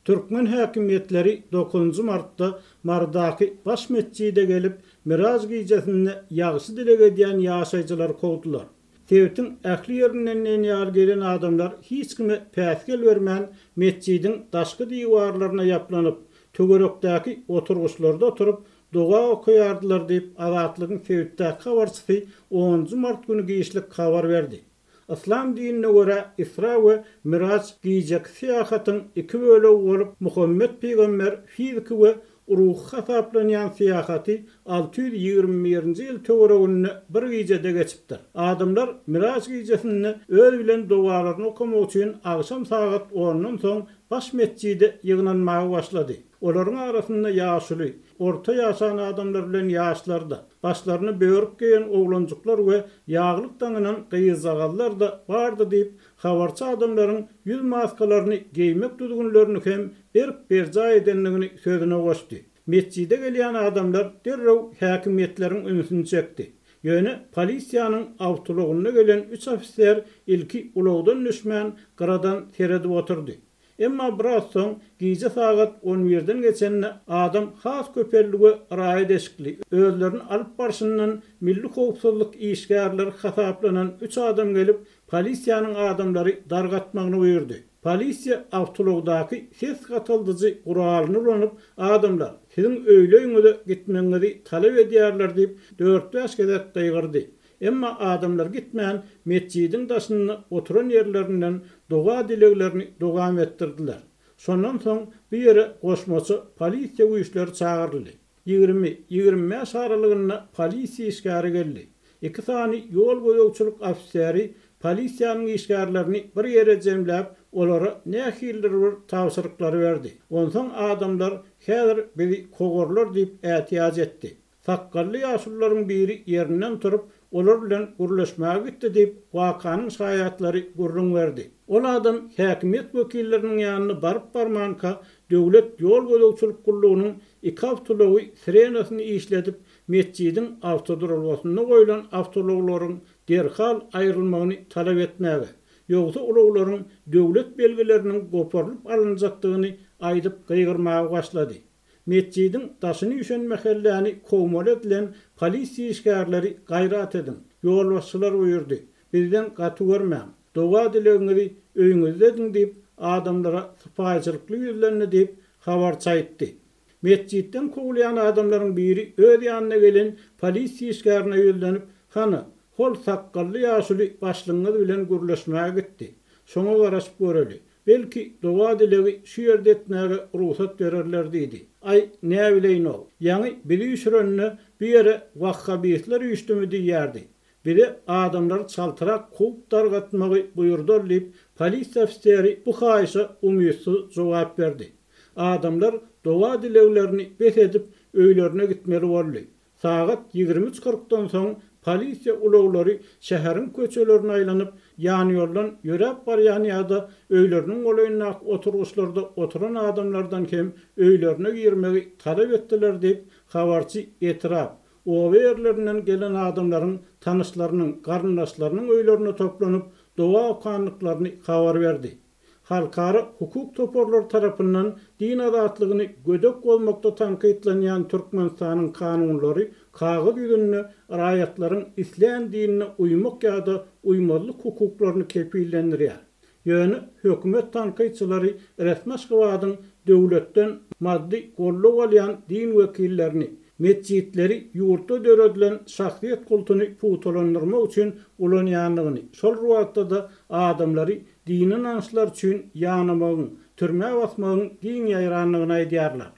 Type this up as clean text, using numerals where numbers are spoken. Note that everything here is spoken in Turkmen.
Türkmen häkimiýetleri dokuzynjy martda Marydaky baş metjide gelip, Miraj gijesinde ýagşy dileg edýän ýaşaýjylary kowdular. Sebitiň ähli ýerinden diýen ýaly gelen adamlar hiç kime päsgel bermän, metjidiň daşky diwarlaryna ýaplanyp, töwerekdäki oturgyçlarda oturyp, doga okaýardylar diýip, Azatlygyň sebitdäki habarçysy onunjy mart güni giçlik habar berdi. Yslam dinine görä, Isra we Miraç gijeki syýahatyň iki bölegi bolup, Muhammet pygamber fiziki we ruhy hasaplanýan syýahaty 621-nji ýyl töwereginde bir gijede geçipdir. Adamlar Miraç gijesinde öz bilen dogalaryny okamak üçin agşam sagat ondan soň baş metjide ýygnanmaga başlady. Olaryň arasynda ýaşuly, orta ýaşan adamlar bilen ýaşlar-da, başlaryna börük geýen oglanjyklar we ýaglyk daňynan gyzjagazlar-da bardy diýip, habarçy adamlaryň ýüz maskalaryny geýmek düzgünlerini hem berk berjaý edendigini sözüne goşdy. Metjide gelýän adamlar derrew häkimiýetleriň ünsüni çekdi. Ýöne polisiýanyň awtoulagynda gelen üç ofiser ilki ulagdan düşmän, gyradan seredip oturdy. Emma biraz soň, gije sagat on birden geçende adam has köpeldi we raýat eşikli, özlerini alyp barşyndan milli howpsuzlyk işgärleri hasaplanan üç adam gelip, polisiýanyň adamlary dargatmagyny buýurdy. Polisiýa awtoulagdaky ses gataldyjy guralyny ulanyp, adamlar, siziň öýle-öýüňize gitmegiňizi talap edýärler diýip, dört-bäş gezek gygyrdy. Emma adamlar gitmän, metjidiň daşynda oturan ýerlerinden doga-dileglerini dowam etdirdiler. Şondan soň bu ýere goşmaça polisiýa güýçleri çagyryldy. 20, 25 aralygynda polisiýa işgäri geldi. Iki sany ýol gözegçilik ofiseri polisiýanyň işgärlerini bir ýere jemläp, olara nähilidir bir tabşyryklary berdi. Onsoň adamlar häzir bizi kowarlar diýip ätiýaç etdi. Sakgally ýaşulularyň biri ýerinden turup, olar bilen gürleşmäge gitdi diýip, wakanyň şaýatlary gürrüň berdi. Ol adam häkimiýet wekilleriniň ýanyna baryp-barmanka, döwlet ýol gözegçilik gullugynyň iki awtoulagy sirenasyny işledip, metjidiň awtoduralgasynda goýlan awtoulaglaryň derhal aýrylmagyny talap etmäge, ýogsa ulaglaryň döwlet belgileriniň goparylyp alynjakdygyny aýdyp gygyrmaga başlady. Metjidiň daşyny üýşen mähelläni kowmaly edilen polisiýa işgärleri gaýrat ediň, ýolbaşçylar buýurdy, bizden gaty görmäň, doga-dilegiňizi öýüňizde ediň diýip, adamlara sypaýyçylykly ýüzlendi diýip, habarçy aýtdy. Metjitden kowulýan adamlaryň biri öz ýanyna gelen polisiýa işgärine ýüzlenip, Hana, hol sakgally ýaşuly başlygyňyz bilen gürleşmäge gitdi. Şoňa garaşyp göreli. Belki, doga-dilegi şu ýerde etmäge rugsat bererler diýdi. Aý, näbileýin-ow. Ýaňy bizi üýşürende bu ýere wahhabistler üýşdümi diýýärdi. Bize adamlary çaltrak kowup dargatmagy buýurdyl diýip, polisiýa ofiseri bu haýyşa umytsyz jogap berdi. Adamlar doga-dileglerini bes edip, öýlerine gitmeli boldy. Sagat 23 kyrkdan soň polisiýa ulaglary şäheriň köçelerine aýlanyp, ýanýoldan ýöräp barýan ýa-da öýleriniň golaýyndaky oturgyçlarda oturan adamlardan hem öýlerine girmegi talap etdiler diýip, habarçy etrap, oba ýerlerinden gelen adamlaryň tanyşlarynyň, garyndaşlarynyň öýlerine toplanyp, doga okandyklaryny habar berdi. Halkara hukuk toparlary tarapyndan din azatlygyny gödek bozmakda tankytlanýan Türkmenistanyň kanunlary kagyz ýüzünde raýatlaryň islän dinine uýmak ýa-da uýmazlyk hukuklaryny kepillendirýär. Ýöne hökümet tankytçylary resmi Aşgabadyň döwletden maddy goldaw alýan din wekillerini, metjitleri ýurtda döredilen şahsyýet kultuny pugtalandyrmak üçin ulanýandygyny, şol bir wagtda-da adamlary Dini ynançlar üçin ýanamagyň, türmä basmagyň giň ýaýrandygyny aýdýarlar.